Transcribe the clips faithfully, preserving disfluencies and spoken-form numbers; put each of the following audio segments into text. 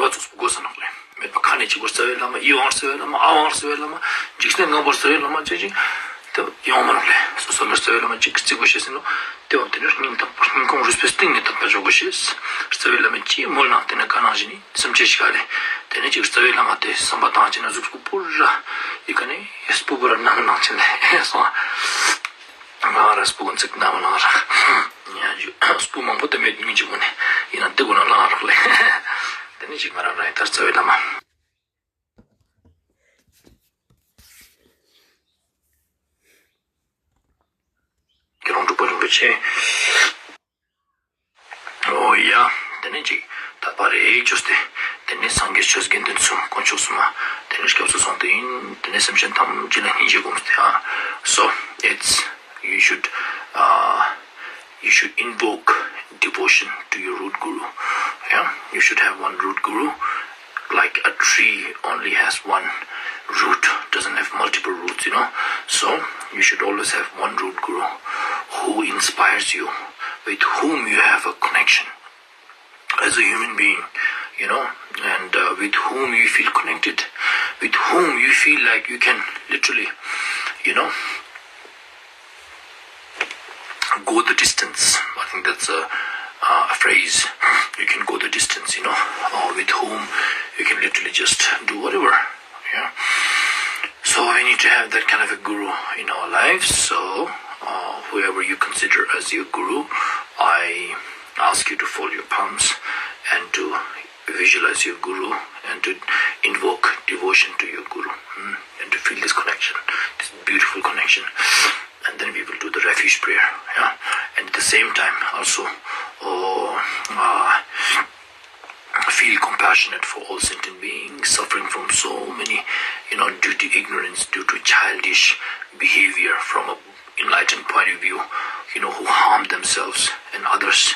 ཚོགས་པ་དགོས་ས་ནོག་ལེ། མེད་པ་ཁ་ནས་གཅིག་པོ་རྩ་བའི་བླ་མ་ཨི་ཝང་རྩ་བའི་བླ་མ་ཨ་ཝང་རྩ་བའི་བླ་མ་འཇིག་རྟེན་ལྔ་པོ་རྩ་བའི་བླ་མ་ཅེས་ཅིག་དེ་ཡོང་མ་ནོག་ལེ། སོ་སོ་ལ་རྩ་བའི་བླ་མ་གཅིག་གཅིག་པོ་ཤེས་ཟིན་ནོ། དེ་བ་དེ་ནི་སྙིང་ཐག་སྙིང་ཁོང་རུས་པའི་གཏིང་ནས་དག་པ་འཇོག་དགོས་ཤེས། རྩ་བའི་བླ་མ་ཅིའི་མོལ་ནང་དེ་ནི་བཀའ་གནང་བཞིན་ནི་སེམས་ཅན་ཞིག་ག་ལེ། དེ་ནི་གཅིག་རྩ་བའི་བླ་མ་དེ་བསམ་པ་བཏང་བྱས་ན་གཟུགས་པོ་པུ་ར་ཡི་ག་ནས་སྤུ་པུ་ར་ནང་ནང་ཆེན་ལེ་སོང་། ང་ར་སྤུ་གུ་ཚིག་ནང་ལ་ར་ཡ་ཇུ་སྤུ་མང་པོ་དེ་མེད་མི་གཅིག་པོ་ནས་ཡིན་ན་དེ་གོ་ན་ལ་རག་ལེ། དེ་ནི་གཅིག་ང་ར་ར་ཡི་དར་རྩ་བའི་བླ་མ། དགེ་སློང་འབྲུག་པ་རིན་པོ་ཆེ། ཨོ་ཡ། དེ་ནས་ཅིག་དག་པ་རེ་བཅོས་ཏེ། དེ་ནས་སངས་རྒྱས་ཆོས་དགེ་འདུན་གསུམ་དཀོན་མཆོག་གསུམ་མ། དེ་ནས་སྐྱབས་སུ་སོང་སྟེ་ཡིན། དེ་ནས་སེམས་ཅན་ཐམས་ཅད་ལ་སྙིང་རྗེ་སྒོམ་སྟེ་ཨ། So it's you should uh, you should invoke devotion to your root guru. Yeah, you should have one root guru. Like a tree only has one root, doesn't have multiple roots, you know. So you should always have one root guru who inspires you, with whom you have a connection as a human being, you know, and uh, with whom you feel connected, with whom you feel like you can literally, you know, go the distance. I think that's a, uh, a phrase. You can go the distance, you know, uh, with whom you can literally just do whatever. Yeah. So we need to have that kind of a guru in our lives. So uh, whoever you consider as your guru, I ask you to fold your palms and to visualize your guru and to invoke devotion to your guru, mm, and to feel this connection, this beautiful connection. And then we will do the refuge prayer. Yeah. And at the same time also, oh, uh, feel compassionate for all sentient beings suffering from so many, you know, due to ignorance, due to childish behavior from a enlightened point of view, you know, who harm themselves and others.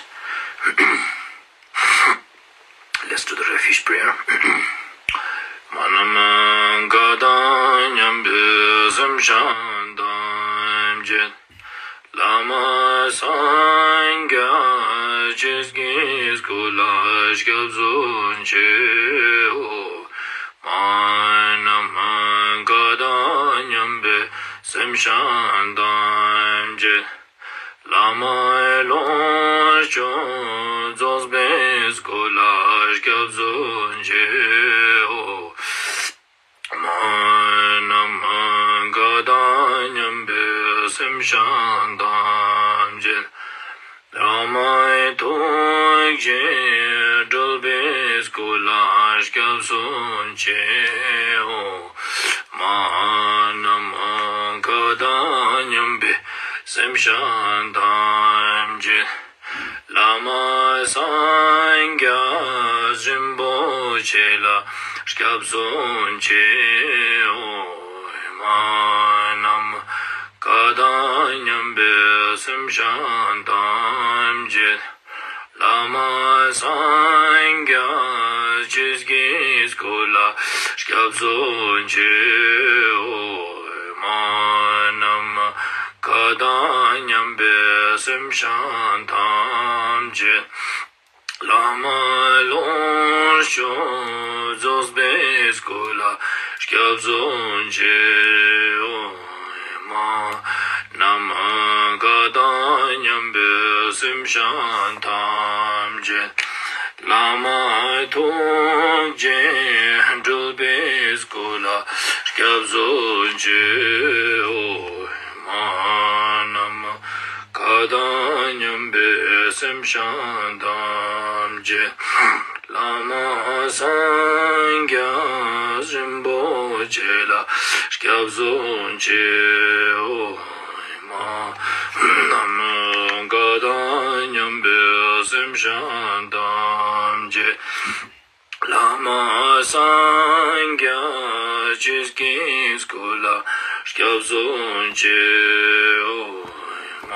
Let's do the refuge prayer. མ་ནམ་མཁའ་དང་མཉམ་པའི་སེམས་ཅན་ཐམས་ཅད། བླ་མ་སངས་རྒྱས་ཆོས་ཀྱི་སྐུ་ལ་སྐྱབས་སུ་མཆིའོ། མ་ནམ་མཁའ་དང་མཉམ་པའི་སེམས་ཅན་ཐམས་ཅད། བླ་མའི་ལོངས་སྤྱོད་རྫོགས་པའི་སྐུ་ལ་སྐྱབས་སུ་མཆིའོ། མ་ནམ་མཁའ་དང་མཉམ་པའི་སེམས་ཅན་ཐམས་ཅད། བླ་མའི་ཐུགས་རྗེས་སྤྲུལ་པའི་སྐུ་ལ་སྐྱབས་སུ་མཆིའོ། མ་ནམ་མཁའ་དང་མཉམ་པའི་སེམས་ཅན་ཐམས་ཅད། བླ་མ་སངས་རྒྱས་རིན་པོ་ཆེ་ལ་སྐྱབས་སུ་མཆིའོ། མ་ནམ་མཁའ་དང་མཉམ་པའི་སེམས་ཅན་ཐམས་ཅད། བླ་མ་སངས་རྒྱས་ཆོས་ཀྱི་སྐུ་ལ་སྐྱབས་སུ་མཆིའོ། མ་ནམ་མཁའ་དང་མཉམ་པའི་སེམས་ཅན་ཐམས་ཅད། བླ་མ་ལོངས་སྤྱོད་རྫོགས་པའི་སྐུ་ལ་སྐྱབས་སུ་མཆིའོ། མ་ནམ་མཁའ་དང་མཉམ་པའི་སེམས་ཅན་ཐམས་ཅད། བླ་མ་ཐུགས་རྗེས་སྤྲུལ་པའི་སྐུ་ལ་སྐྱབས་སུ་མཆིའོ། མ་ནམ་མཁའ་དང་མཉམ་པའི་སེམས་ཅན་ཐམས་ཅད། བླ་མ་སངས་རྒྱས་རིན་པོ་ཆེ་ལ་སྐྱབས་སུ་མཆིའོ། མ་ནམ་མཁའ་དང་མཉམ་པའི་སེམས་ཅན་ཐམས་ཅད། བླ་མ་སངས་རྒྱས་ཆོས་ཀྱི་སྐུ་ལ་སྐྱབས་སུ་མཆིའོ། མ་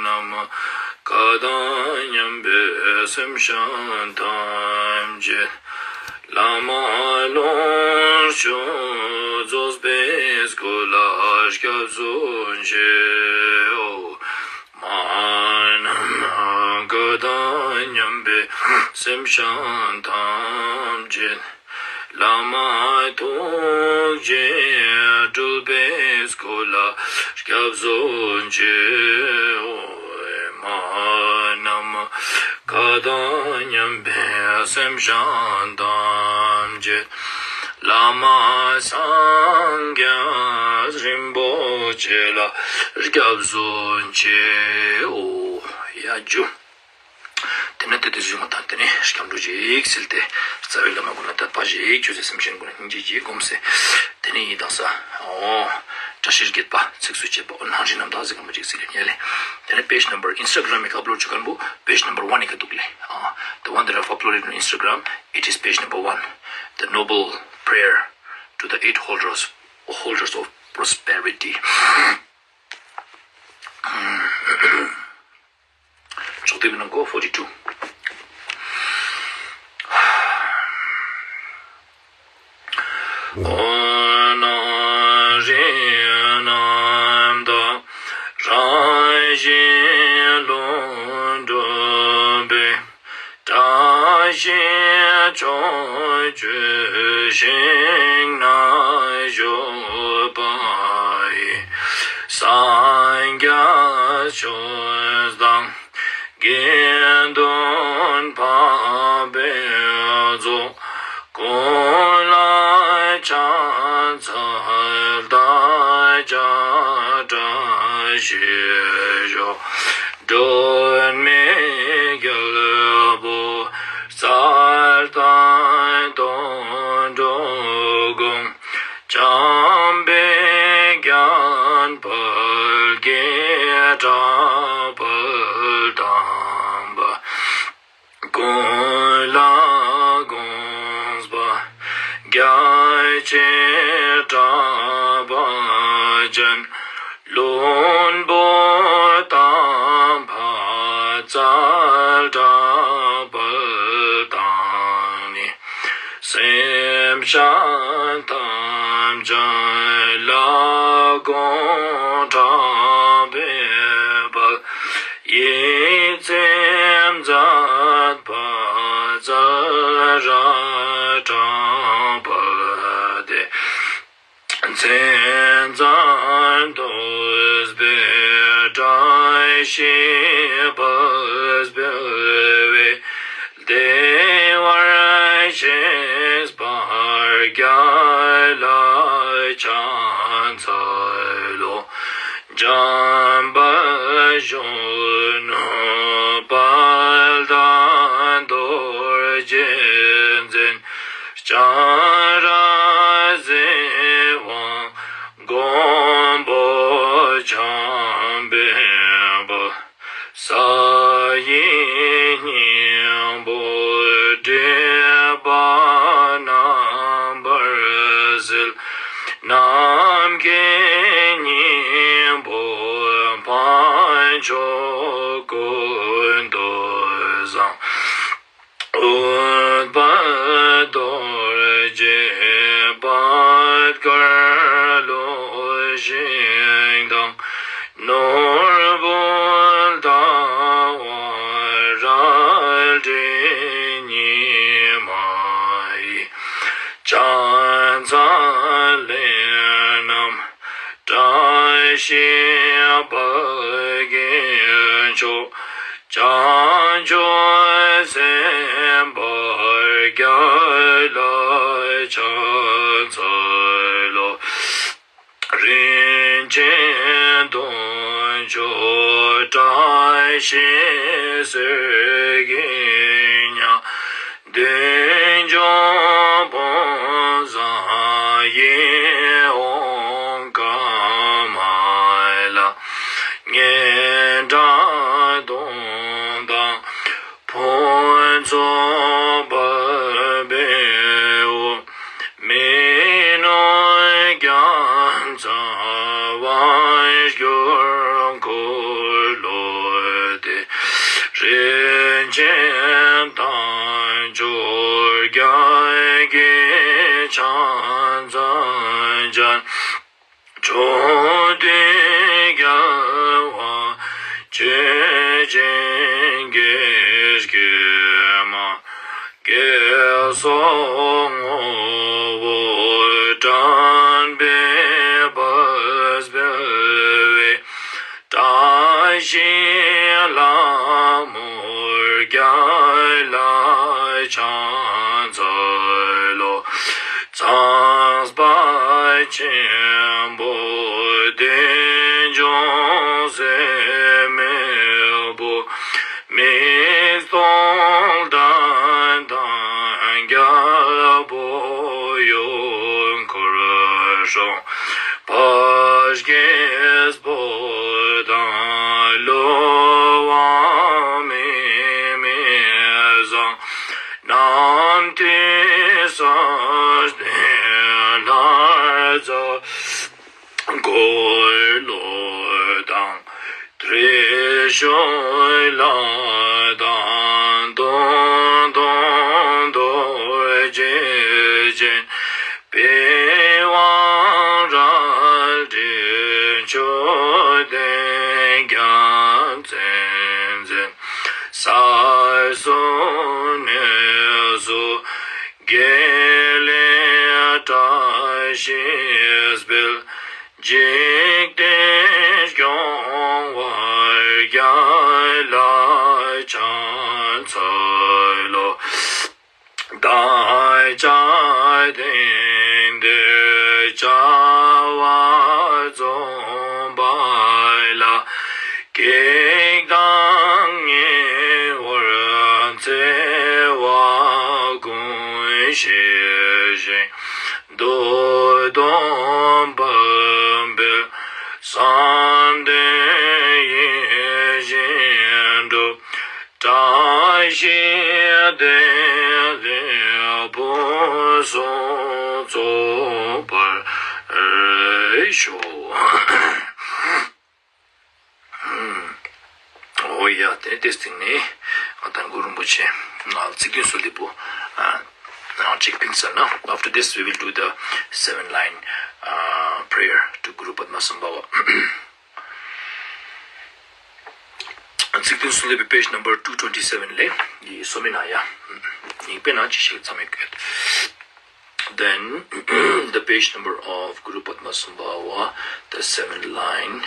ནམ་མཁའ་དང་མཉམ་པའི་སེམས་ཅན་ཐམས་ཅད། བླ་མ་ལོངས་སྤྱོད་རྫོགས་པའི་སྐུ་ལ་སྐྱབས་སུ་མཆིའོ། མ་ནམ་མཁའ་ དང་མཉམ་པའི་སེམས་ཅན་ཐམས་ཅད་བླ་མ་ཐུགས་རྗེས་སྤྲུལ་པའི་སྐུ་ལ་སྐྱབས་སུ་མཆིའོ། མ་ནམ་མཁའ་དང་མཉམ་པའི་སེམས་ཅན་ཐམས་ཅད་བླ་མ་སངས་རྒྱས་རིན་པོ་ཆེ་ལ་སྐྱབས་སུ་མཆིའོ། ཡ་ཇུ། དེ་ནས་དེ་དུས་གཞུང་དང་དེ་ནས་སྐྱབས་འགྲོ་ཅིག་སིལ་ཏེ། རྩ་བའི་བླ་མ་ཀུན་ལ་དད་པ་ཞིག་ཆོས་སྲིད་སེམས་ཅན་ཀུན་ལ་སྙིང་རྗེ་ཅིག་བསྒོམས་སེ། དེ་ནས་ཡི་དྭགས་ས། འོ། བཀྲ་ཤིས་བརྒྱད་པ་ཚིགས་སུ་བཅད་པ། འོ་ནང་བཞིན་རྣམ་དག་ཟེར་གི་མ་ཅིག་སིལ་ལེ་ཉལ་ལེ། དེ་ནས་page number Instagram གི་upload བྱེད་མཁན་པོ་page number one གི་འདུག་ལེ། The one that I've uploaded on Instagram, it is page number one. The noble prayer to the eight holders, holders of prosperity. ཕྱོགས་དེབ་ནང་གོ་forty two། འོ་ན་རིགས་རྣམས་དང་རང་བཞིན་ལྷུན་གྲུབ་པའི། བཀྲ་ཤིས་ཕྱོགས་བཅུའི་ཞིང་ན་བཞུགས་པ་ཡི། སངས་རྒྱས་ཆོས་དང་དགེ་འདུན་འཕགས་པའི་ཚོགས། ཀུན་ལ་ཕྱག་འཚལ་བདག་ཅག་བཀྲ་ཤིས་ཤོག། སྒྲོན་མེ་རྒྱལ་པོ་རྩལ་དང་དོན་གྲུབ་དགོངས། འཇམ་པའི་རྒྱན་དཔལ་གྱི་དྲ་བ་དམ་པ། ཀུན་ལ་དགོངས་པ་རྒྱ་ཆེ་གྲགས་པ་ཅན། ལྷུན་པོ་དང་འཕགས་ཚལ་དྲ་བ་དང་ནི། སེམས་ཅན་ཐམས་ཅད་ལ་དགོངས་དྲགས་པའི་དཔལ། ཡིད་ཚིམ་མཛད་པ་ཙཱ་ར་དྲ་བ་སྟེ། མཚན་བཙན་ཐུབ་པའི་བཀྲ་ཤིས་པ་སྤེལ་བའི། བདེ་བར་གཤེགས་པར་རྒྱལ་ལ་ཕྱག་འཚལ་ལོ། འཇམ་དཔལ་གཞོན་ནུ་དཔལ་ལྡན་རྡོ་རྗེ་འཛིན། སྤྱན་རས་གཟིགས་དབང་མགོན་པོ་འཇམ་དཔལ་དཔའ། ས་ཡི་སྙིང་པོ་བགྲེས་པ་རྣམ་པར་སེལ། ནམ་མཁའི་སྙིང་པོ་འཕགས་མཆོག་ཀུན་ཏུ་བཟང་། ཨུཏྤལ་རྡོ་རྗེ་པད་དཀར་ལུས་ཤིང་དང་། ནོར་བུ་ཟླ་བ་རལ་གྲི་ཉི་མ་ཡི། ཕྱག་འཚལ་ལས་རྣམས་བཀྲ་ཤིས་པ་དགེ་མཆོག། བྱང་ཆུབ་སེམས་དཔའ་རྒྱལ་ལ་ཕྱག་འཚལ་ལོ། རིན་ཆེན་དུང་ཕྱུར་བཀྲ་ཤིས་གསེར་གྱི་ཉ། མདུན་ལྗོངས་དཔལ་བཟང་ཡིད་འོང་ཀ་མ་ལ། སྙན་གྲགས་དུང་དང་ཕུན་ཚོགས་འབར་བའི་འོག། མི་ནུབ་རྒྱ་མཚོའི་དབང་བསྒྱུར་འཁོར་ལོ་སྡེ། རིན་ཆེན་དལ་འབྱོར་རྒྱལ་གྱི་ཕྱག་འཚལ་ཅན། ཕྱོགས་དུས་རྒྱལ་བ་ཆོས་ཀྱི་རྒྱལ། སྐྱེ་སོགས་ངོ་བོ་དྲན་པས་བུ་སྤེལ་བའི། བཀྲ་ཤིས་ལྷ་མོ་རྒྱལ་ལ་ཕྱག་འཚལ་ལོ། ཚངས་པ་ཆེན་པོ་བདེ་འབྱུང་སྲེད་མེད་པོ། མིག་སྟོང་ལྡན་དང་རྒྱལ་པོ་ཡུལ་འཁོར་སྲུང་། བུ་སྐྱེས་པོ་དང་ཀླུ་དབང་མིག་མི་བཟང་། རྣམ་ཐོས་སྲས་དེ་ལྷར་བཅས། འཁོར་ལོ་དང་། དྲི་ཤོད་ལ་དང་། དུང་དུང་རྡོ་རྗེ་ཅན། པི་ཝང་རལ་གྲི་མཆོད་རྟེན་རྒྱལ་མཚན་འཛིན། ས་གསུམ་གནས་སུ་དགེ་ལེགས་བཀྲ་ཤིས་སྤེལ། འཇིག་རྟེན་སྐྱོང་བར་རྒྱལ་ལ་ཕྱག་འཚལ་ལོ། བདག་ཅག་དེང་འདིར་བྱ་བ་རྩོམ་པ་ལ། བགེགས་དང་ཉེ་བར་འཚེ་བ་ཀུན་ཞི་ཞིང་། འདོད་དོན་འབུམ་སྤེལ། བསམ་དོན་ཡིད་བཞིན་འགྲུབ། བཀྲ་ཤིས་བདེ་ལེགས་ཕུན་སུམ་ཚོགས་པར་ཤོག། འོ་ཡ། དེ་ནས་དེའི་སྟེང་ནས་ང་དང་གུ་རུ་རིན་པོ་ཆེ་ཚིག་བདུན་གསོལ་འདེབས་པོ་གཅིག་ཕུལ་ཚར་ན། After this, we will do the seven line, uh, prayer to Guru Padmasambhava. ཚིག་བདུན་གསོལ་འདེབས་པའི་page number two twenty seven ལས། ཡི་སོ་མི་ན་ཡ། ཡིག་པའི་ནང་ཅི་ཞིག་ཚང་མས་བཀོད། Then, the page number of Guru Padmasambhava, the seven line,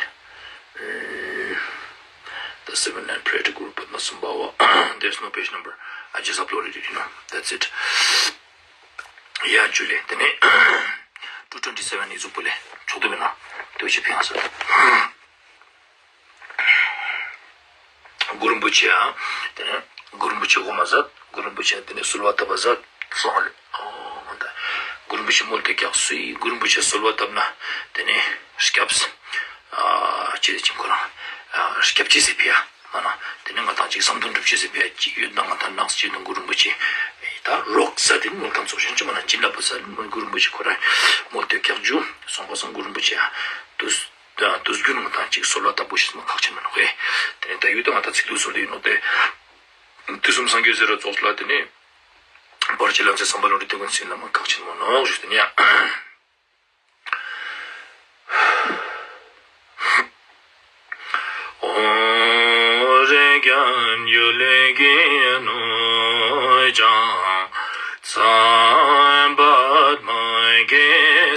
uh, the seven line prayer to Guru Padmasambhava. There's no page number. I just uploaded it, you know. That's it. ཡ་ཇུ་ལེ། དེ་ནས་two twenty seven ནི་གཟུགས་པོ་ལས་ཕྱོགས་བསྡུ་མེད་ན་དེ་བཞིན་ཕན་ཡང་ཟེར། གུ་རུ་རིན་པོ་ཆེ་ཡང་། དེ་ནས་གུ་རུ་རིན་པོ་ཆེ་དབུ་མ་ཟབ། གུ་རུ་རིན་པོ་ཆེ་ཡང་དེ་ནས་གསོལ་བ་བཏབ་པ་ཟབ་སོང་ལེ། ཨོ་མ་ད། གུ་རུ་རིན་པོ་ཆེ་མོལ་དེ་ཀྱག་སུའི་གུ་རུ་རིན་པོ་ཆེ་གསོལ་བ་བཏབ་ན་དེ་ནས་སྐྱབས། ཨ་ཅི་ཟེར་ཅིང་ཁོ་རང་། ཨ་སྐྱབས་ཅི་ཟེར་ཕི་ཡ། མ་ན། དེ་ནས་ང་དང་ཅིག་བསམ་དོན་འགྲུབ་ཅི་ཟེར་ཕི་ཡ་ཅིག་ཡོད་ན་ང་དང་ནགས་ཅིག་དང་གུ་རུ་རིན་པོ་ཆེ། ད་རོགས་ས་དེ་མོལ་ཁམས་ཚོགས་ཞིང་ཅི་མ་ན་ཅི་ལབ་པ་ས་མོལ་གུ་རུ་རིན་པོ་ཆེ་ཁོ་རང་མོལ་དེ་ཀྱག་རྒྱུ་སོང་པ་སང་གུ་རུ་རིན་པོ་ཆེ་ཡང་དུས། ད་དུས་རྒྱུན་ང་དང་ཅིག་གསོལ་བ་བཏབ་པོ་ཞིག་མ་ཁག་ཆེན་མ་ནོག་ཧེ། དེ་ནས་ད་ཡུལ་དུ་ང་དང་ཚིག་ཏུ་གསོལ་དུ་ཡིན་ནོ་དེ། དུས་གསུམ་སངས་རྒྱས་ཟེར་ར་ཚོགས་ལ་དེ་ནས། བར་ཆད་ལམ་སེལ་བསམ་པ་ལོ་འདྲི་དེ་ཀུན་ཚིག་ལ་མ་ཁག་ཆེན་མ་ནོག་ཞུ་དེ་ནས། ཨོ་རེ་རྒྱན་ཡུལ་གྱི་ནོར་བྱང་། མཚན་པདྨ་གེ་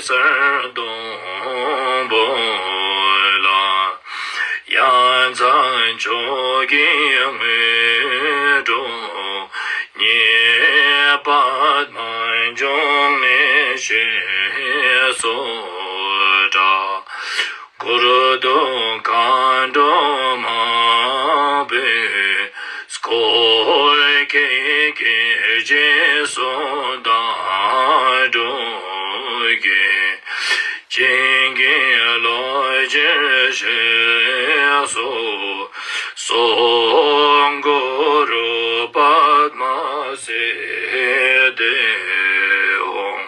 སར་སྡོང་པོ་ལ། ཡ་མཚན་མཆོག་གི་དངོས་གྲུབ་བརྙེས། པདྨ་འབྱུང་གནས་ཞེས་སུ་གྲགས། འཁོར་དུ་མཁའ་འགྲོ་མང་པོས་བསྐོར། ཁྱེད་ཀྱི་རྗེས་སུ་བདག་འགྲོ་གི། བྱིན་གྱིས་རློབ་ཕྱིར་ཞེས་སུ་གསོལ། གུ་རུ་པདྨ་སིདྡྷི་ཧཱུྃ།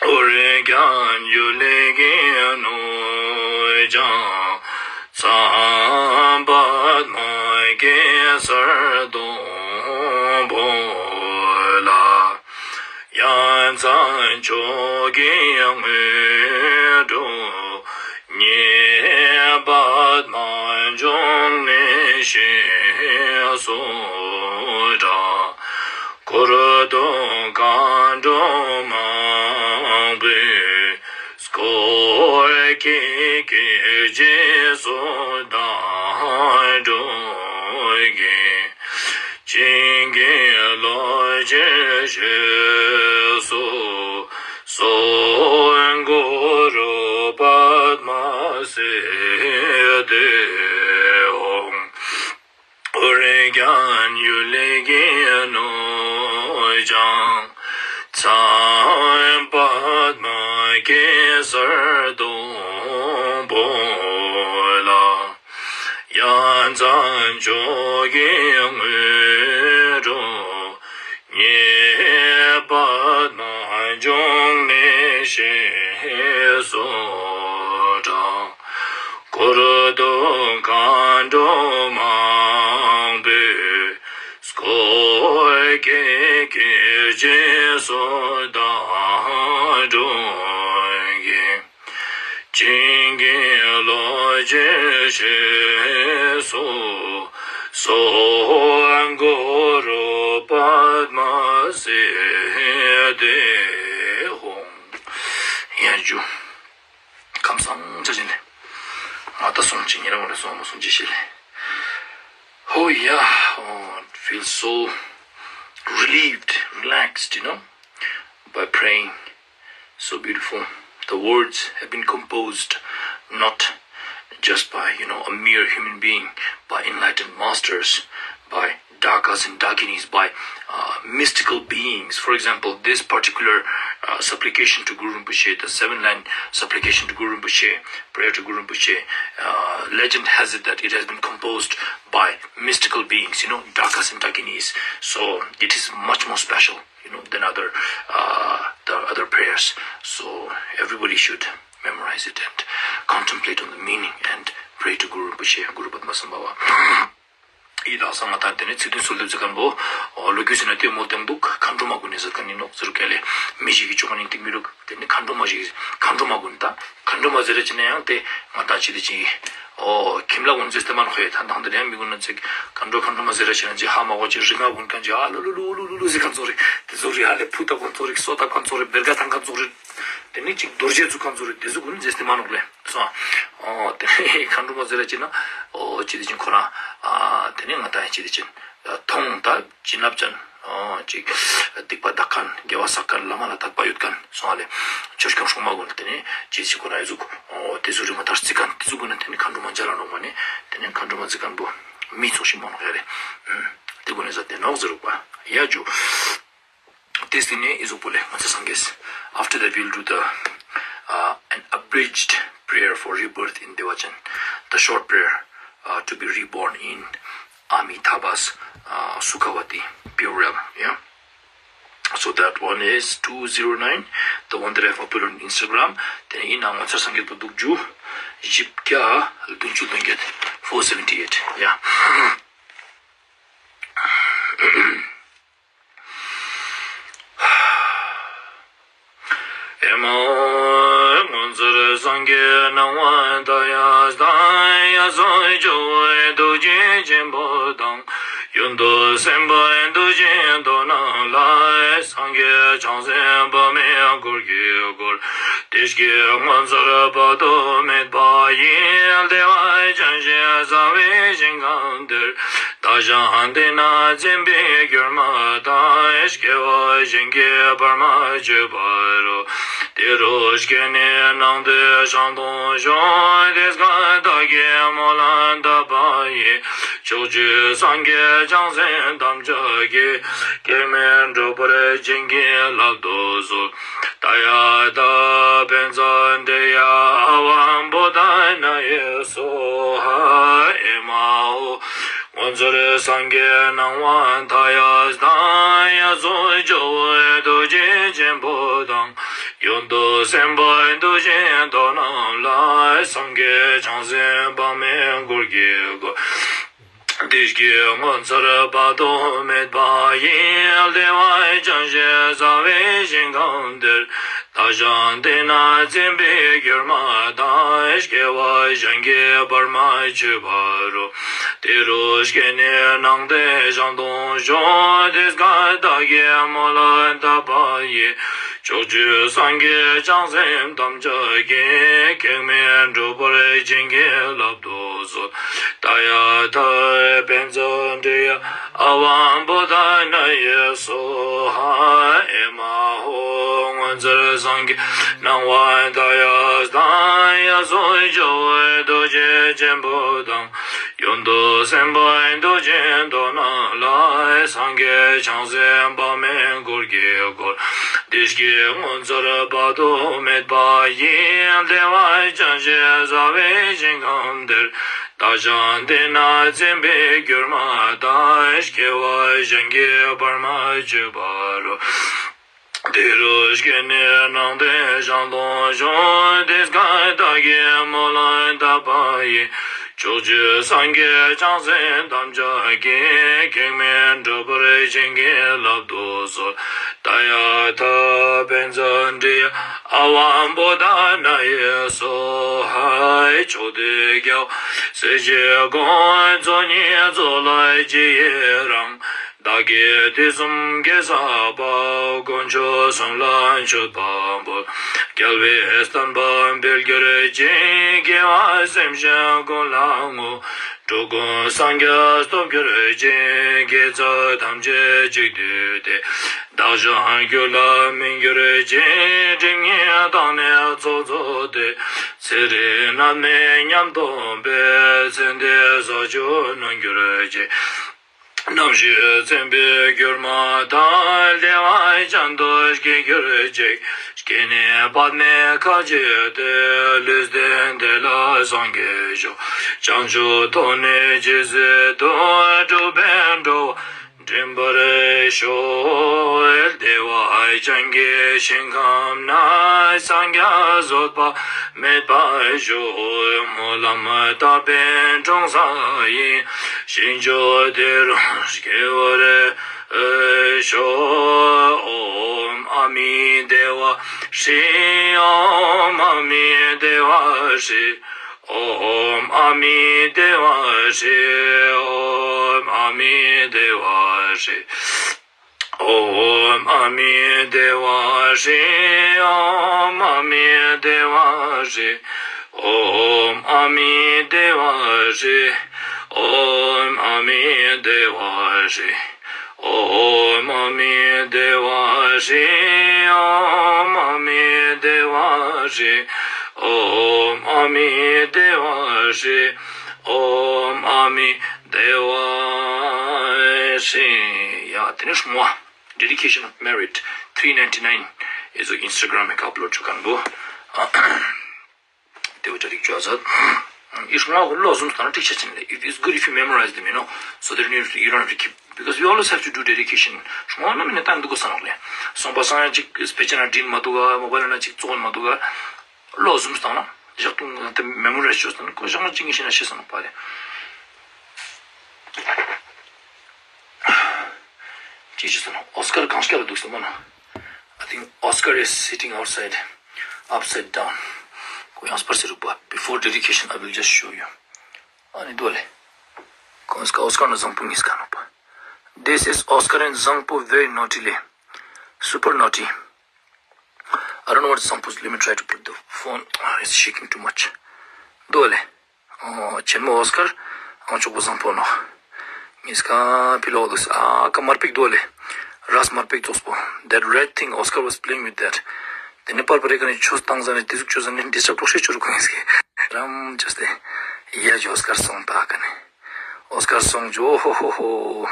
ཨོ་རྒྱན་ཡུལ་གྱི་ནོར་བྱང་། མཚན་པདྨ་གེ་སར་སྡོང་པོ་ལ། ཡ་མཚན་མཆོག་གི་དངོས་གྲུབ་བརྙེས། པདྨ་འབྱུང་གནས་ཞེས་སུ་གྲགས། འཁོར་དང་མཁའ་འགྲོ་མང་པོས་བསྐོར་གྱིས་བསྐྱེད་རྗེས་སུ་བདག་འགྲོ་གིས། བྱིན་གྱིས་རློབ་ཕྱིར་ཞེས་སུ་གསོལ། གུ་རུ་པདྨ་སིདྡྷི་ཧཱུྃ། ཨོ་རྒྱན་ཡུལ་གྱི་ནོར་བྱང་མཚན་པདྨ་གེ་སར་སྡོང་པོ་ལ། ཡ་མཚན་མཆོག་གི་དངོས་གྲུབ་བརྙེས། པདྨ་འབྱུང་གནས་ཞེས་སུ་གྲགས། འཁོར་དང་མཁའ་འགྲོ་མང་པོས་བསྐོར་གྱིས་བསྐྱེད་རྗེས་སུ་བདག་འགྲོ་གིས། བྱིན་གྱིས་རློབ་ཕྱིར་ཞེས་སུ་གསོལ། གུ་རུ་པདྨ་སིདྡྷི་ཧཱུྃ། ཡ་ཇུ། ཁམས་བཟང་ཆ་ཅན་ལས། ང་ད་སོང་ཅིག་ཉེ་རང་ངོ་ལ་སོང་མ་སོང་ཅིག་ཤེས་ལས། Oh yeah, oh, it feels so relieved, relaxed, you know, by praying. So beautiful. The words have been composed not just by, you know, a mere human being, by enlightened masters, by Dakas and Dakinis, by uh, mystical beings. For example, this particular uh, supplication to Guru Rinpoche, the seven line supplication to Guru Rinpoche, prayer to Guru Rinpoche, uh, legend has it that it has been composed by mystical beings, you know, Dakas and Dakinis. So it is much more special, you know, than other uh, the other prayers. So everybody should memorize it and contemplate on the meaning and pray to Guru Rinpoche, Guru Padmasambhava. ཡི་དྭགས་སང་ང་ད་དེ་ནས་ཚིག་བདུན་གསོལ་འདེབས་ཟེར་མཁན་པོ། ལོ་རྒྱུས་ཟེར་ན་དེ་མོ་དེ་མི་འདུག་མཁའ་འགྲོ་མ་གུན་ནས་ཟེར་མཁན་ཡིན་ནོག་ཟེར་ག་ལས། མི་ཞིག་གི་ཅོ་ག་ནས་འདེགས་མི་རུག་དེ་ནི་མཁའ་འགྲོ་མ་ཞིག་མཁའ་འགྲོ་མ་གུན་ད། མཁའ་འགྲོ་མ་ཟེར་ར་ཅི་ན་ཡང་དེ་ང་ད་ཅི་དེ་ཅི། ཨོ་ཁྱིམ་ལ་གུན་ཟེར་དེ་མ་ནོག་ཧེ། ད་དང་དེ་རེད་མི་གུན་ན་ཅིག་མཁའ་འགྲོ་མཁའ་འགྲོ་མ་ཟེར་ར་ཅི་ན་ཅི་ཧ་མ་གོ་ཅི་རི་ང་གུན་མཁན་ཅི་ཨ་ལུ་ལུ་ལུ་ལུ་ལུ་ལུ་ཟེར་མཁན་ཚོ་རེད། དེ་ཚོ་རེད། ཧ་ལས་ཕུ་ད་མཁན་ཚོ་རེད། སོ་ད་མཁན་ཚོ་རེད། བེར་ཀ་ཐང་མཁན་ཚོ་རེད། དེ་ནི་ཅིག་རྡོ་རྗེ་བཙུགས་མཁན་ཚོ་རེད། དེ་ཚོ་གུན་ཟེར་དེ་མ་ནོག་ལེ། སོང་། ཨོ་དེ་ནི་མཁའ་འགྲོ་མ་ཟེར་ར་ཅི་ན། ཨོ་ཅི་དེ་ཅི་ཁོ་རང་། ཨ་དེ་ནི་ང་ད་ཡང་ཅི་དེ་ཅི། མཐོང་ད་བྱིན་རླབས་ཅན། ཨོ་ཅིག་སྡིག་པ་དག་མཁན། དགེ་བ་བསགས་མཁན། ལམ་ལ་དད་པ་ཡོད་མཁན་སོང་ཨ་ལེ། ཆོས་སྐྱོང་སྲུང་མ་གུན་དེ་ནི་ཅི་ཞིག་གུན་ཨེ་ཟུག་ཨོ་དེ་ཚོ་རིག་མ་ཐར་རྩི་མཁན་དེ་ཚོ་གུན་ནི་དེ་ནི་མཁའ་འགྲོ་མ་མཇལ་ལ་ནོག་མ་ནི་དེ་ནི་མཁའ་འགྲོ་མ་རྩི་མཁན་པོ་མི་ཚོགས་ཤིག་མ་ནོག་ཡ་རེད། དེ་གུན་ནི་ཟ་དེ་ནོག་ཟེར་རུག་པ་ཡ་ཇུ། དེ་སྟེང་ནས་ཨེ་ཟུག་པོ་ལེ་ང་ཚོ་སངས་རྒྱས། After that, we'll do the uh, an abridged prayer for rebirth in Devachan. The short prayer uh, to be reborn in Amitabha's uh, Sukhavati pure realm. Yeah. So that one is two zero nine, the one that I've uploaded on Instagram. Then in Angansar Sangeet Paduk Ju, Jipkya Dunchu Dunget, four seventy eight. Yeah. ཨེ་མ་ཧོ། ངོ་མཚར་སངས་རྒྱས་སྣང་བ་མཐའ་ཡས་དང་། ཡ་སོ་ཇོ་བོའི་ཐུགས་རྗེ་ཆེན་པོ་དང་། ཡོན་ཏུ་སེམས་དཔའི་ཐུགས་རྗེ་མཐུ་རྣམས་ལ། སངས་རྒྱས་བྱང་སེམས་དཔག་མེད་འཁོར་གྱིས་བསྐོར། བདེ་སྐྱིད་ངོ་མཚར་དཔག་ཏུ་མེད་པ་ཡི། བདེ་བ་ཅན་ཞེས་བྱ་བའི་ཞིང་ཁམས་དེར། བདག་ཀྱང་འདི་ན་འཛིན་པའི་གྱུར་མ་དང་། སྐྱེ་བ་གཞན་གྱིས་བར་མ་ཆོད་པ་རུ། དེ་རུ་སྐྱེས་ནས་སྣང་མཐའི་ཞིང་དུ་ཞོག་དེ་སྐབས་བདག་གིས་སྨོན་ལམ་བཏབ་པ་ཡིས། ཕྱོགས་བཅུའི་སངས་རྒྱས་བྱང་སེམས་ཐམས་ཅད་ཀྱིས། གེགས་མེད་འགྲུབ་པར་བྱིན་གྱིས་བརླབ་ཏུ་གསོལ། ཏདྱ་ཐཱ། བཛྲ་ཨ་ཝ་བོ་དྷ་ནཱ་ཡེ་སྭཱ་ཧཱ། ཨེ་མ་ཧོ། ངོ་མཚར་སངས་རྒྱས་སྣང་བ་མཐའ་ཡས་དང་། ཡ་སོ་ཇོ་བོའི་ཐུགས་རྗེ་ཆེན་པོ་དང་། ཡོན་ཏུ་སེམས་དཔའི་ཐུགས་རྗེ་མཐུ་རྣམས་ལ། སངས་རྒྱས་བྱང་སེམས་དཔག་མེད་འཁོར་གྱིས་བསྐོར། བདེ་སྐྱིད་ངོ་མཚར་དཔག་ཏུ་མེད་པ་ཡི། བདེ་བ་ཅན་ཞེས་བྱ་བའི་ཞིང་ཁམས་དེར། ཞང་དེ་ན་འཛིན་པའི་གྱུར་མ་དང་། སྐྱེ་བ་གཞན་གྱིས་བར་མ་ཆོད་པ་རུ། དེ་རུ་སྐྱེས་ནས་སྣང་མཐའི་ཞང་སྟོང་བྱོན། དེ་སྐད་བདག་གིས་སྨོན་ལམ་བཏབ་པ་ཡིས། ཕྱོགས་བཅུའི་སངས་རྒྱས་བྱང་སེམས་ཐམས་ཅད་ཀྱིས། གེགས་མེད་འགྲུབ་པར་བྱིན་གྱིས་བརླབ་ཏུ་གསོལ། ཏདྱ་ཐཱ། པཉྩ་དྲི་ཡ་ཨ་ཝཾ་བོ་དྷ་ནཱ་ཡེ་སྭཱ་ཧཱ། ཨེ་མ་ཧོ། སྔོ་ཚལ་སངས་རྒྱས་སྣང་བ་མཐའ་ཡས་དང་། དབྱར་སོགས་ཇོ་བོའི་རྡོ་རྗེ་ཆེན་པོ་དང་། ཡོན་ཏུ་སེམས་དཔའི་མདོས་ཆེན་དོ་ནང་ལ། སངས་རྒྱས་བྱང་སེམས་དཔག་མེད་འཁོར་གྱིས་བསྐོར། བདེ་སྐྱིད་སྔོ་ཚལ་དཔག་ཏུ་མེད་པ་ཡི། བདེ་བ་ཅན་ཞེས་བྱ་བའི་ཞིང་ཁམས་དེར། བདག་ཀྱང་དེ་ན་འཛིན་པའི་གྱུར་མ་དང་། སྐྱེ་བ་གཞན་གྱིས་བར་མ་ཆོད་པ་རུ། དེ་རུ་སྐྱེས་ནས་སྣང་མཐའི་ཞང་སྟོང་བྱོན། དེ་སྐད་བདག་གིས་སྨོན་ལམ་བཏབ་པ་ཡིས། ཕྱོགས་བཅུའི་སངས་རྒྱས་བྱང་སེམས་ཐམས་ཅད་ཀྱིས། གེགས་མེད་འགྲུབ་པར་བྱིན་གྱིས་བརླབ་ཏུ་གསོལ། ཏདྱ་ཐཱ། པཉྩ་དྲི་ཡ་ཨ་ཝཾ་བོ་དྷ་ནཱ་ཡེ་སྭཱ་ཧཱ། ཕྱོགས་དུས་རྒྱལ་བ་སྲས་བཅས་དགོངས། ཚོགས་གཉིས་རྫོགས་ལ་རྗེས་ཡི་རང་། བདག་གིས་དུས་གསུམ་དགེ་བསགས་པ། དཀོན་མཆོག་གསུམ་ལ་མཆོད་པ་འབུལ། རྒྱལ་བའི་བསྟན་པ་འཕེལ་གྱུར་ཅིག་དགེ་བ་སེམས་ཅན་ཀུན་ལ་བསྔོ། འགྲོ་ཀུན་སངས་རྒྱས་ཐོབ་གྱུར་ཅིག་དགེ་རྩ་ཐམས་ཅད་གཅིག་བསྡུས་ཏེ། བདག་ཀྱང་རྒྱུད་ལ་སྨིན་གྱུར་ཅིག་སྒྲིབ་གཉིས་དག་ནས་ཚོགས་རྫོགས་ཏེ། ཚེ་རིང་ནད་མེད་ཉམས་རྟོགས་པའི། ཚེ་འདིར་ས་བཅུ་ནོན་གྱུར་ཅིག་རྣམ་ཤེས་མཚན་དཔེའི་གྱུར་མ་དང་། བདེ་བ་ཅན་དུ་སྐྱེ་གྱུར་ཅིག་སྐྱེས་ནས་པདྨའི་ཁ་བྱེ་སྟེ། ལུས་རྟེན་དེ་ལ་སངས་རྒྱས་ཤོག་བྱང་ཆུབ་ཐོབ་ནས་ཇི་སྲིད་དུ། འགྲོ་བའི་འགྲོ་བ་འདྲེན་པར་ཤོག་བདེ་བ་ཅན་གྱི་ཞིང་ཁམས་ན། སངས་རྒྱས་བཟོད་པ་མེད་པར་བཞུགས། སྨོན་ལམ་བཏབ་པའི་འབྱུང་ས་ཡི། ཞིང་མཆོག་དེ་རུ་སྐྱེ་བར་ཤོག་ཨོཾ་ཨ་མི་དྷེ་ཝ་ཧྲཱིཿ་ཨོཾ་ཨ་མི་དྷེ་ཝ་ཧྲཱིཿ་ཨོཾ་ཨ་མི་དྷེ་ཝ་ཧྲཱིཿ་ཨོཾ་ཨ་མི་དྷེ་ཝ་ཧྲཱིཿ་ཨོཾ་ཨ་མི་དྷེ་ཝ་ཧྲཱིཿ་ཨོཾ་ཨ་མི་དྷེ་ཝ་ཧྲཱིཿ་ཨོཾ་ཨ་མི་དྷེ་ཝ་ཧྲཱིཿ་ཨོཾ་ཨ་མི་དྷེ་ཝ་ཧྲཱིཿ་ཨོཾ་ཨ་མི་དྷེ་ཝ་ཧྲཱིཿ་ཨོཾ་ཨ་མི་དྷེ་ཝ་ཧྲཱིཿ་ཨོཾ་ཨ་མི་དྷེ་ཝ་ཧྲཱིཿ་ཨོཾ་ཨ་མི་དྷེ་ཝ་ཧྲཱིཿ་ཡ། དེ་ནས་སྲུང་བ། Dedication of Merit three ninety nine is Instagram ཡི་ག་upload བྱེད་མཁན་པོ། དེ་བ་ཅ་རིག་བཅོ་ཟ། ཡི་སྲུང་བ་ལོ་གསུམ་བཏང་ན་ཏིག་ཆ་ཅན་ལས། It is good if you memorize them, you know, so that you, you don't have to keep, because you always have to do dedication. སྲུང་བ་ན་མི་ནི་ཏན་འདུག་གོ་ས་ནོག་ལས། སོང་པ་སང་ཡ་ཅིག་དཔེ་ཆ་ན་འདྲིན་མ་འདུག་ག་མོ་བ་ལ་ན་ཅིག་བཙོག་མ་འདུག་ག་ལོ་གསུམ་བཏང་ན་ཞག་ཏུ་ང་དེ་memorize བཅོས་ན་ཁོ་ཞག་ན་ཅིག་ངེས་ཤེས་ན་ཤེས་ས་ནོག་པ་ལས། ཅི་ཞིག་ཟེར་ན་ཨོ་སྐར་གང་སྐྱ་ལ་འདུག་ཟེར་མ་ན། I think Oscar is sitting outside, upside down. ཁོ་ཡང་སྤར་ཟེར་རུག་པ། Before dedication, I will just show you. ཨ་ནི་འདུག་ལེ། ཁོང་སྐ་ཨོ་སྐར་ན་བཟང་པོ་ངིས་ཀ་ནོག་པ། This is Oscar and བཟང་པོ་very naughtily. Super naughty. I don't know what is བཟང་པོ། Let me try to put the phone. Ah, it's shaking too much. འདུག་ལེ། ཨོ། ཆེན་མོ་ཨོ་སྐར། ཨང་ཅོག་པོ་བཟང་པོ་ནོ། ངིས་ཀ་ཕི་ལོག་ལུགས། ཨ་ཀ་དམར་པིག་འདུག་ལེ། རས་དམར་པིག་ཙོགས་པོ། That red thing, Oscar was playing with that. དེ་ནས་པར་པ་རེ་ཀ་ནས་ཆོས་བཏང་ཟ་ནས་དེ་ཟུག་ཆོས་ཟ་ནས་disturb་གྲོགས་ཤེས་ཆོས་རུ་ཁོ་ངིས་ཀ་རམ་ཅོས་ཏེ། ཡ་ཇོ་ཨོ་སྐར་སོང་ད་ཀ་ནས། ཨོ་སྐར་སོང་ཇོ་ཧོ་ཧོ་ཧོ།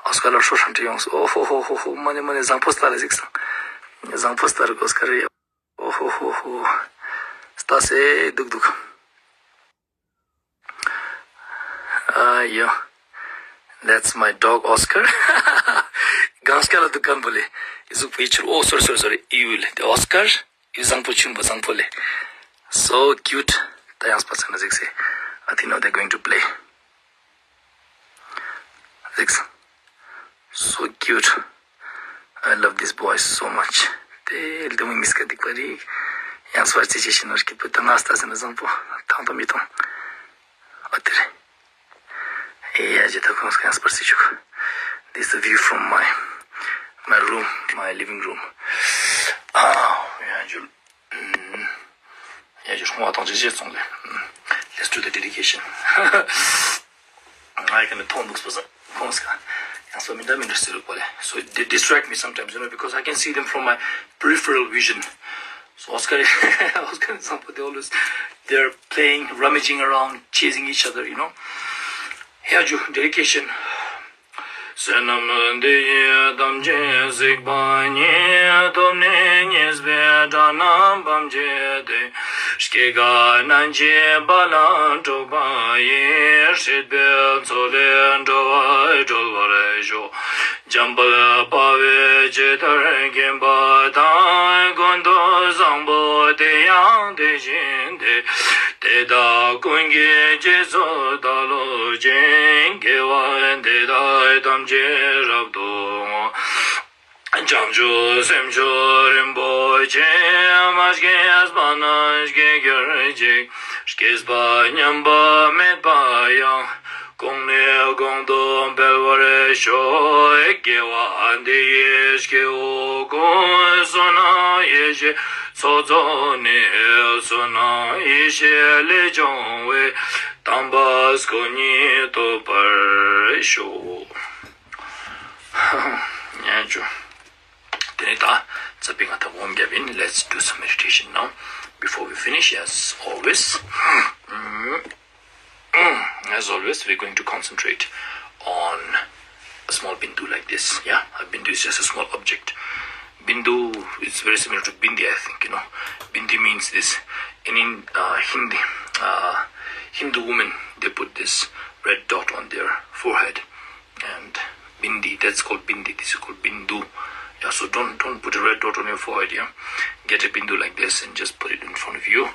ཨོ་སྐར་ལ་ཧྲོ་ཧྲན་ཏི་ཡོང་སོ། ཨོ་ཧོ་ཧོ་ཧོ་ཧོ། མ་ནེ་མ་ནེ་བཟང་པོ་སྟ་ལ་ཟིག་སང་། བཟང་པོ་སྟ་རུ་ཨོ་སྐར་རེ། ཨོ་ཧོ་ཧོ་ཧོ། སྟ་སེ་དུག་དུག་ཨ་ཡོ། That's my dog Oscar. གང་སྐྱ་ལ་དུག་གམ་པོ་ལེ། ཨི་ཟུག་པའི་ཆུར། Oh, sorry, sorry, sorry. ཨི་ཡུ་ལེ། དེ་Oscar. ཨི་བཟང་པོ་ཆུན་པོ་བཟང་པོ་ལེ། So cute. ད་ཡང་སྤ་ཚ་ན་ཟིག་སེ། I think now they're going to play. Six. So cute. I love this boy so much. དེ་ལྡེ་མོ་གཉིས་ཀ་སྡིག་པ་རེད། ཡང་སོ་བར་རྩེ་གཅིག་བྱས་ནོར་སྐྱིད་པོ་དང་ང་ལྟ་ཟིན་ན་བཟང་པོ་ཐང་དང་མི་ཐང་། ཨ་དེ་རེད། ཨེ་ཡ་ཇི་ད་ཁོང་སྐད་ཡང་སྤར་སི་ཆུག This is the view from my my room, my living room. ཨ་ཡ་ཇུ། ཡ་ཇུ་ཧོང་བ་དང་ཇི་ཇི་སོང་ལེ། Let's do the dedication. ང་ཡི་ཀ་མི་ཐོང་འདུག་སྤོ་ས་ཁོང་སྐད་ཡང་སོ་མི་འདྲ་མི་འདྲ་ཟེར་རུག་པ་ལེ། So they distract me sometimes, you know, because I can see them from my peripheral vision. So Oscar, Oscar and Sampo, they always, they're playing, rummaging around, chasing each other, you know. Here you dedication. བསོད་ནམས་འདི་ཡིས་ཐམས་ཅད་གཟིགས་པ་ཉིད། ཐོབ་ནས་ཉེས་པའི་དགྲ་རྣམས་ཕམ་བྱས་ཏེ། སྐྱེ་རྒ་ན་འཆིའི་རྦ་རླབས་འཁྲུགས་པ་ཡི། སྲིད་པའི་མཚོ་ལས་འགྲོ་བ་སྒྲོལ་བར་ཤོག་འཇམ་དཔལ་དཔའ་བོས་ཇི་ལྟར་མཁྱེན་པ་དང་། ཀུན་ཏུ་བཟང་པོ་དེ་ཡང་དེ་བཞིན་ཏེ། དེ་དག་ཀུན་གྱི་རྗེས་སུ་བདག་སློབ་ཅིང་། དགེ་བ་འདི་དག་ཐམས་ཅད་རབ་ཏུ་བསྔོ། བྱང་ཆུབ་སེམས་མཆོག་རིན་པོ་ཆེ། མ་སྐྱེས་པ་རྣམས་སྐྱེ་གྱུར་ཅིག་སྐྱེས་པ་ཉམས་པ་མེད་པ་ཡང་། གོང་ནས་གོང་དུ་འཕེལ་བར་ཤོག་དགེ་བ་འདི་ཡིས་སྐྱེ་བོ་ཀུན། བསོད་ནམས་ཡེ་ཤེས་ཚོགས་རྫོགས་ནས། བསོད་ནམས་ཡེ་ཤེས་ལས་བྱུང་བའི། དམ་པ་སྐུ་གཉིས་ཐོབ་པར་ཤོག་ཉན་ཆུ། དེ་ནས་ད་ཙ་པིག་ང་ད་སྒོམ་རྒྱབ་ཡིན། Let's do some meditation now. Before we finish, as always, as always, we're going to concentrate on a small bindu like this. Yeah, a bindu is just a small object. Bindu, it's very similar to bindi, I think, you know. Bindi means this. In, in uh, Hindi, uh, Hindu women, they put this red dot on their forehead. And bindi, that's called bindi. This is called bindu. Yeah, so don't don't put a red dot on your forehead. Yeah, get a bindu like this and just put it in front of you.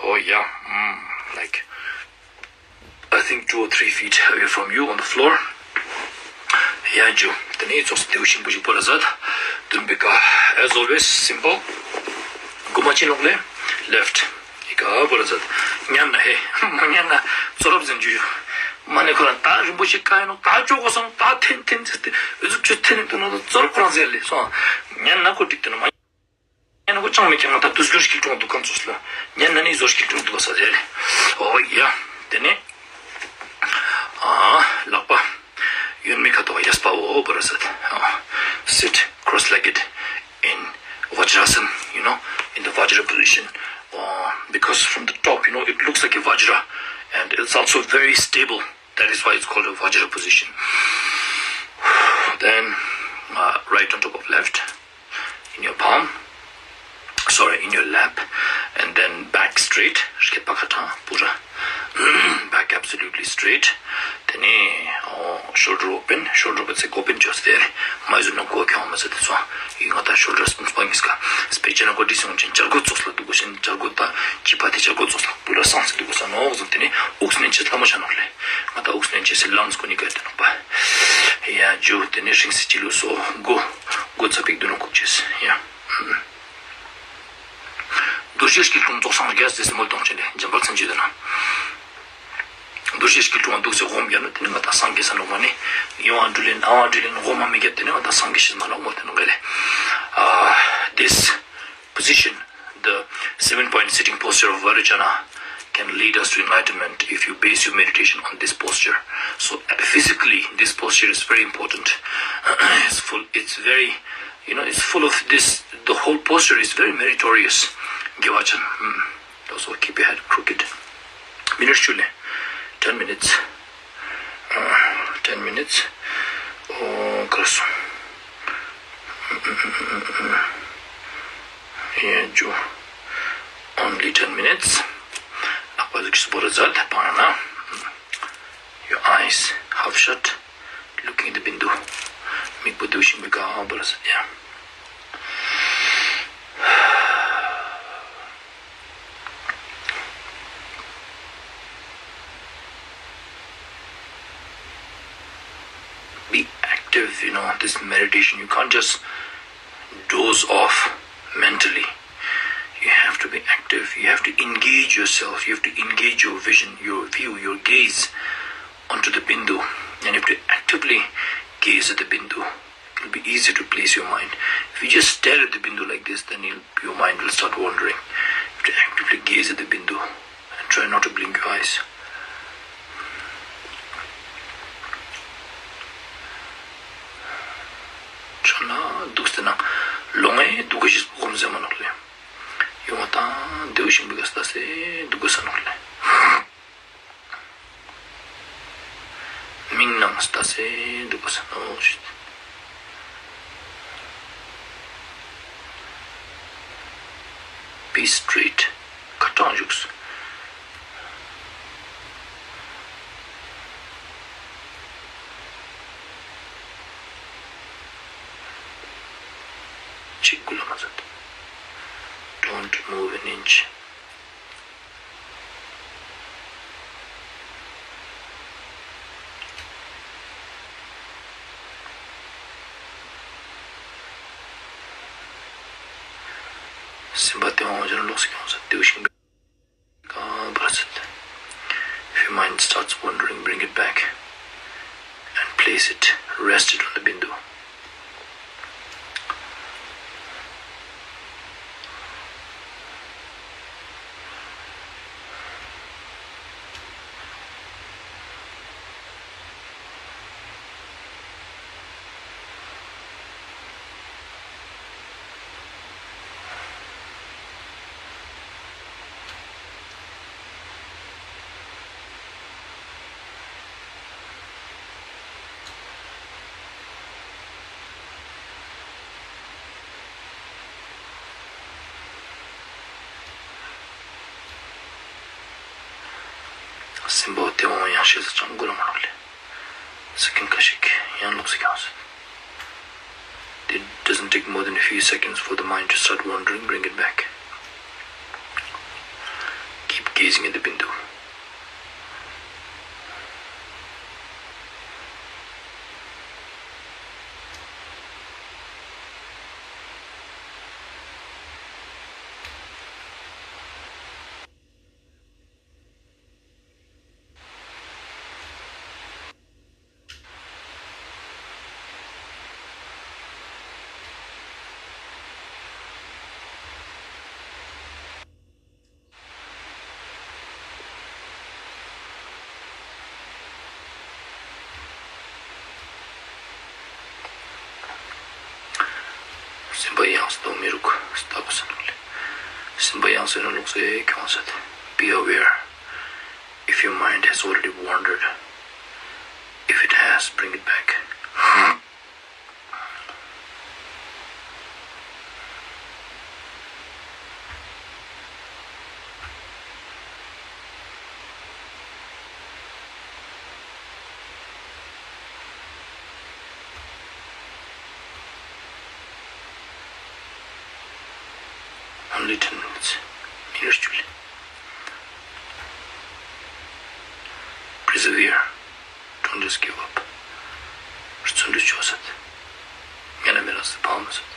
Oh yeah, mm, like I think two or three feet away from you on the floor. Yeah, Joe. Then it's also the ocean, but you put as that. Don't be as always simple. Go much in left. ཡི་ག་བོར་ཟེར། ཉན་ན་ཧེ། མ་ཉན་ན་ཚོར་རབ་ཟིན་རྒྱུ། མ་ནི་ཁོ་རང་ད་རིན་པོ་ཆེ་བཀའ་ཡིན་ནོ། ད་ཅོག་གོ་སོང་། ད་ཐེན་ཐེན་ཟེར་ཏེ་ཨུ་ཚུགས་ཆུ་ཐེན་ནི་འདུག་ན་ད་ཚོར་ཁོ་རང་ཟེར་ལེ་སོང་། ཉན་ན་ཁོ་འགྲིག་ཏུ་ན་མ་ཉན་ན་ཁོ་ཅང་མི་ཁྱེད་ང་ད་དུས་སྒྱུར་སྐྱིལ་ཀྲུང་འདུག་གམ་ཚོགས་ལ། ཉན་ན་ནི་ཟོར་སྐྱིལ་ཀྲུང་འདུག་ག་ས་ཟེར་ལེ། ཨོ་ཡ། དེ་ནས། ཨ། ལག་པ། གཡོན་མའི་ཁ་ཐོག་གཡས་པ་འོ་བོར་ཟེར། ཨ། Sit cross-legged in Vajrasana, you know, in the Vajra position. Uh, because from the top, you know, it looks like a Vajra, and it's also very stable. That is why it's called a Vajra position. Then, uh, right on top of left, in your palm, sorry, in your lap, and then back straight, pura. Back absolutely straight. དེ་ནས་ཨོ། shoulder open, shoulder open ཟེར་གོ་པིན་ཅོས་ཏེ་མ་ཡི་ཟུར་ན་གོ་ཁྱོང་མ་ཟེར་དེ་ཚོ། ཡིན་ང་ད་shoulder སྤུན་སྤང་གིས་ཀ་སྤེ་ཅན་གོ་དྲི་སོང་ཅན་བྱ་རྒོད་ཙོགས་ལ་འདུག་གོ་ཤིན། བྱ་རྒོད་ད་ཅི་པ་དེ་བྱ་རྒོད་ཙོགས་ལ་པུ་ར་སང་ཟེར་འདུག་གོ་ས་ནོག་ཟེར། དེ་ནས་དབུགས་ནན་ཆེ་ལྷ་མོ་ཆ་ནོག་ལེ། ང་ད་དབུགས་ནན་ཆེ་ཟེར་ལངས་སྐོ་ནི་ག་དེ་ནོག་པ། ཡ་ཇུ། དེ་ནས་རིང་སི་ཅི་ལུ་སོ་གོ་གོ་ཚ་པིག་དུ་ནོ་ཁུག་ཅེས་ཡ། རྡོ་རྗེ་སྐྱིལ་ཀྲུང་རྫོགས་སངས་རྒྱས་ཟེར་སྲིན་མོ་གདོང་ཅན་ལས་འཇམ་དཔལ་མཚན་བརྗོད་དེ་ན། རྡོ་རྗེ་སྐྱིལ་ཀྲུང་འདུག་ཟེར་འོམ་རྒྱབ་ན་དེ་ནི་ང་དང་སངས་རྒྱས་ས་ནོག་མ་ནི། ཡོང་བ་འགྲུལ་ལེན་ཨ་བ་འགྲུལ་ལེན་འོམ་མ་མི་རྒྱབ་དེ་ནི་ང་དང་སངས་རྒྱས་ཤེས་མ་ནོག་མོ་དེ་ནོག་ག་ལས། This position, the seven point sitting posture of Vairocana, can lead us to enlightenment if you base your meditation on this posture. So uh, physically, this posture is very important. It's full. It's very, you know, it's full of this. The whole posture is very meritorious. Gewachan. Hmm. Also keep your head crooked. Minutes chule. Ten minutes. Uh, ten minutes. Oh, cross. Yeah, Joe. Only ten minutes. Your eyes half shut, looking at the bindu. Mikpu dushing bika abras. Yeah. Be active, you know, this meditation. You can't just doze off. mentally. You have to be active. You have to engage yourself. You have to engage your vision, your view, your gaze onto the bindu. And you have to actively gaze at the bindu. It'll be easier to place your mind. If you just stare at the bindu like this, then you'll, your mind will start wandering. You have to actively gaze at the bindu and try not to blink your eyes. ཁྱོད་ན་འདུག་སྟེ་ན་ལོང་ངེ་འདུག་གི་ཞིག་སྤོ་གམ་ཟེར་མ་ནོག་ལེ། ཡོང་བ་དང་དེའུ་ཤིང་བུ་ག་ལྟ་སེ་འདུག་གི་ས་ནོག་ལེ། མིང་ནང་ལྟ་སེ་འདུག་གི་ས་ནོག་ཞིག Be straight. ཁ་སྐྲངས་བཞུགས། གཅིག་གུ་ལ་མ་ཟད། Don't move an inch. སེམས་པ་དེ་འོང་བ་ལོགས་སུ་ཡོང་ས་དེའུ་ཤིང་གང་བར་ཚུད། If your mind starts wandering, bring it back and place it, rest it on the bindu. སེམས་པ་དེ་འོང་ཡང་ཤེས་སུ་ཅང་དགོས་ར་མ་རུང་ལེ། སེ་ཀན་ཁ་ཤིག་ཡང་ལོགས་སུ་ཁྱོངས་སོང་། It doesn't take more than a few seconds for the mind to start wandering, bring it back. Keep gazing at the bindu. སེམས་པ་ཡང་སྟོང་མི་རུག་ལྟ་བུ་ཟེར་ནོག་ལེ། སེམས་པ་ཡང་སེ་ནོ་ལོགས་སེ་ཁྱོངས་སེ། Be aware. If your mind has already wandered, if it has, bring it back. Only ten minutes. Minutes. Persevere. Don't just give up. བརྩོན་འགྲུས་ཆོག་ཟེར། ངས་ན་མི་ལ་སི་ཕམ་ཟེར།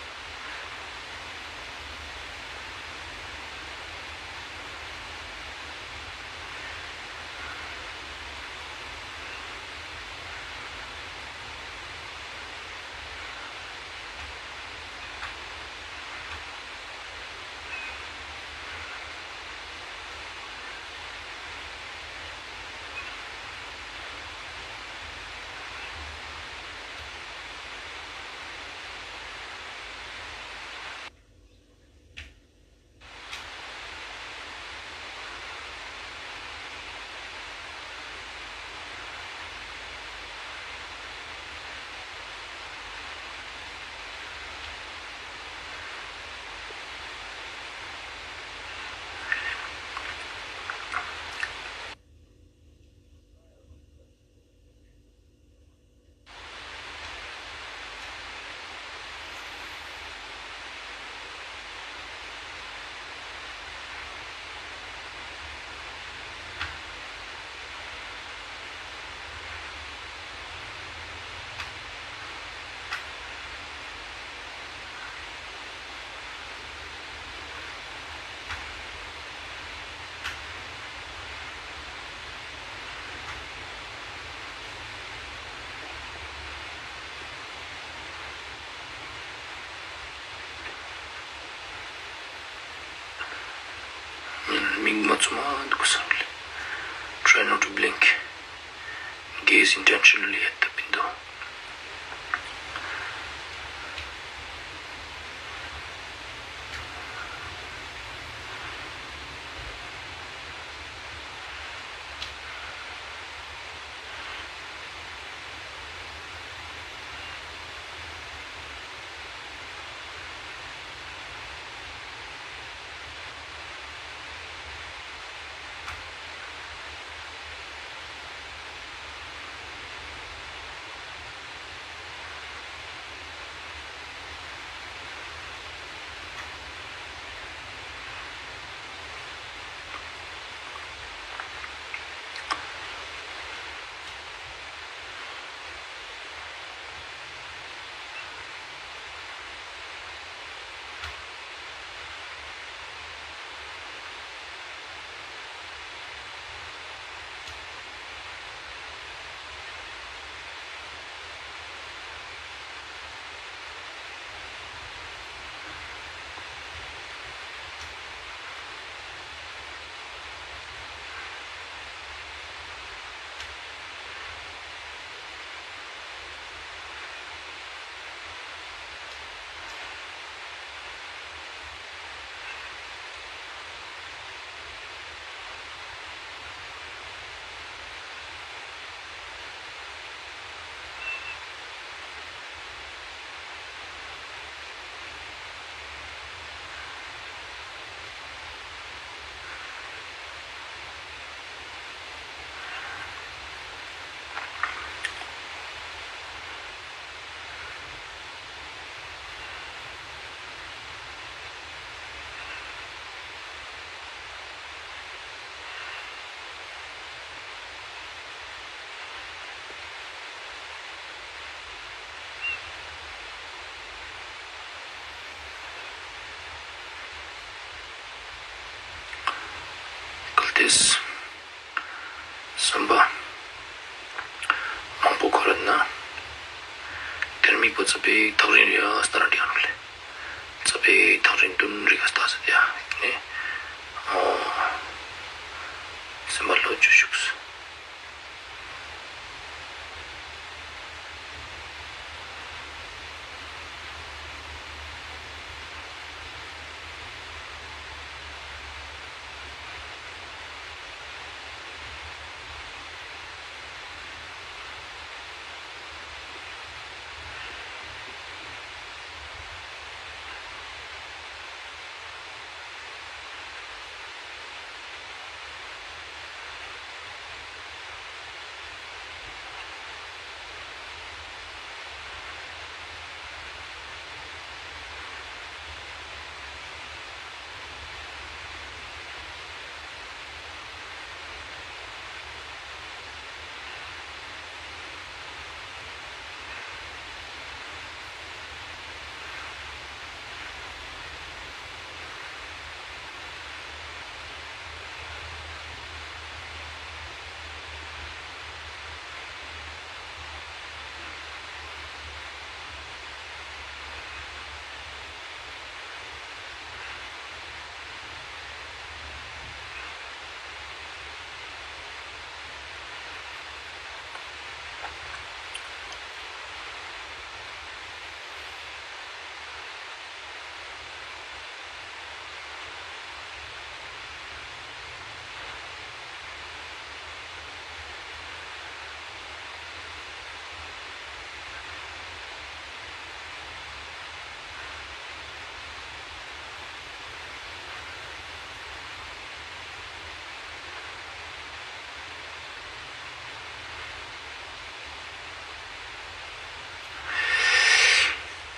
མིག་མ་བཙུམ་མ་འདུག་བསམ་རེད། Try not to blink. Gaze intentionally at the window. གལ་ཏེ། བསམ་པ་མང་པོ་འཁོར་ན། དེར་དམིགས་པ་རྩ་བའི་ཐག་རིང་རེ་ཡ་སྟ་ར་འདྲི་ཡང་རུ་ལས། རྩ་བའི་ཐག་རིང་དུ་རིག་ག་སྟ་ས་དེ་ཡ་ནི། སེམས་པ་ལོ་བཅུ་བཞུགས།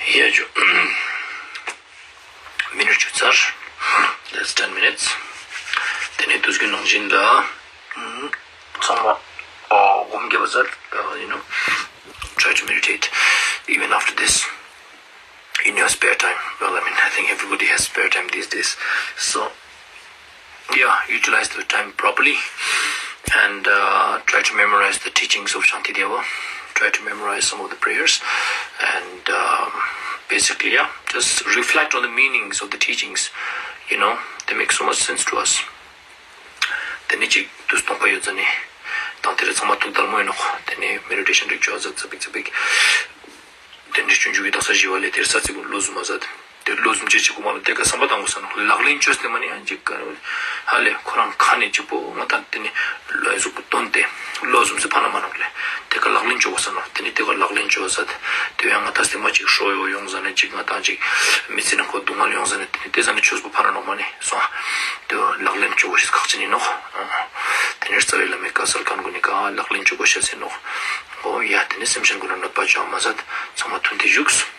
ཡ་ཇུ། མི་ནིཊ་བཅུ་ཚར། That's ten minutes. དེ་ནས་དུས་ཀྱི་ནང་བཞིན་ལ། ཚང་མ། ཨོ། སྒོམ་རྒྱབ་ཚར། Uh, you know, try to meditate even after this, in your spare time. Well, I mean, I think everybody has spare time these days. So, yeah, utilize the time properly and uh, try to memorize the teachings of Shantideva. Try to memorize some of the prayers and um, basically, yeah, just reflect on the meanings of the teachings. You know, they make so much sense to us. དེ་ནས་ཅིག་དུས་སྟོང་པ་ཡོད་ཙ་ནས་དང་དེ་རེ་ཚང་མ་ཐུག་དལ་མོ་ཡིན་ནོག་དེ་ནས་མེ་ཌི་ཊེ་ཤན་རིག་ཅོ་ཟ་ཙ་པིག་ཙ་པིག་དེ་འདྲ་སྤྱོད་འཇུག་གི་དག་ས་བཞི་བ་ལས་དེར་ས་ཚིགས་བློ་གཟུ་མ་ཟད། དེ་བློ་གཟུ་ཅེས་ཅིག་གོ་མ་ལ་དེ་ག་བསམ་པ་བཏང་དགོས་ས་ནོག་ལག་ལེན་ཅོས་ཏེ་མ་ནི་ཡང་ཅིག་ག་ཧ་ལས་ཁོ་རང་ཁ་ནས་ཅིག་པོ་ང་ད་དེ་ནི་ལོ་ཡ་གཟུགས་པོ་བཏོན་ཏེ་བློ་གཟུ་ཚེ་ཕ་ན་མ་ནོག་ལས་དེ་ག་ལག་ལེན་ཅོ་དགོས་ས་ནོག་དེ་ནི་དེ་ག་ལག་ལེན་ཅོ་ས་དེ་ཡང་ང་ད་སེམས་མ་ཅིག་ཧྲོ་ཡོ་ཡོང་ས་ནས་ཅིག་ང་ད་ཅིག་མི་ཚེ་ནང་ཁོ་སྡུག་བསྔལ་ཡོང་ས་ནས་དེ་ནི་དེ་ས་ནས་ཆོས་པོ་ཕ་ན་ནོག་མ་ནི་སོང་དེ་ལག་ལེན་ཅོ་དགོས་ཤེས་ཁག་ཅན་ཡིན་ནོག་དེ་ནི་རྩ་བའི་བླ་མའི་བཀའ་སལ་མཁན་ཀུན་ནི་ག་ལག་ལེན་ཅོ་དགོས་ཤེས་ཟེར་ནོག་འོ་ཡ་དེ་ནི་སེམས་ཅན་ཀུན་ལ་གནོད་པ་ཅོ་མ་ཟད་ཚང་མ་མཐུན་དེ་བཞུགས།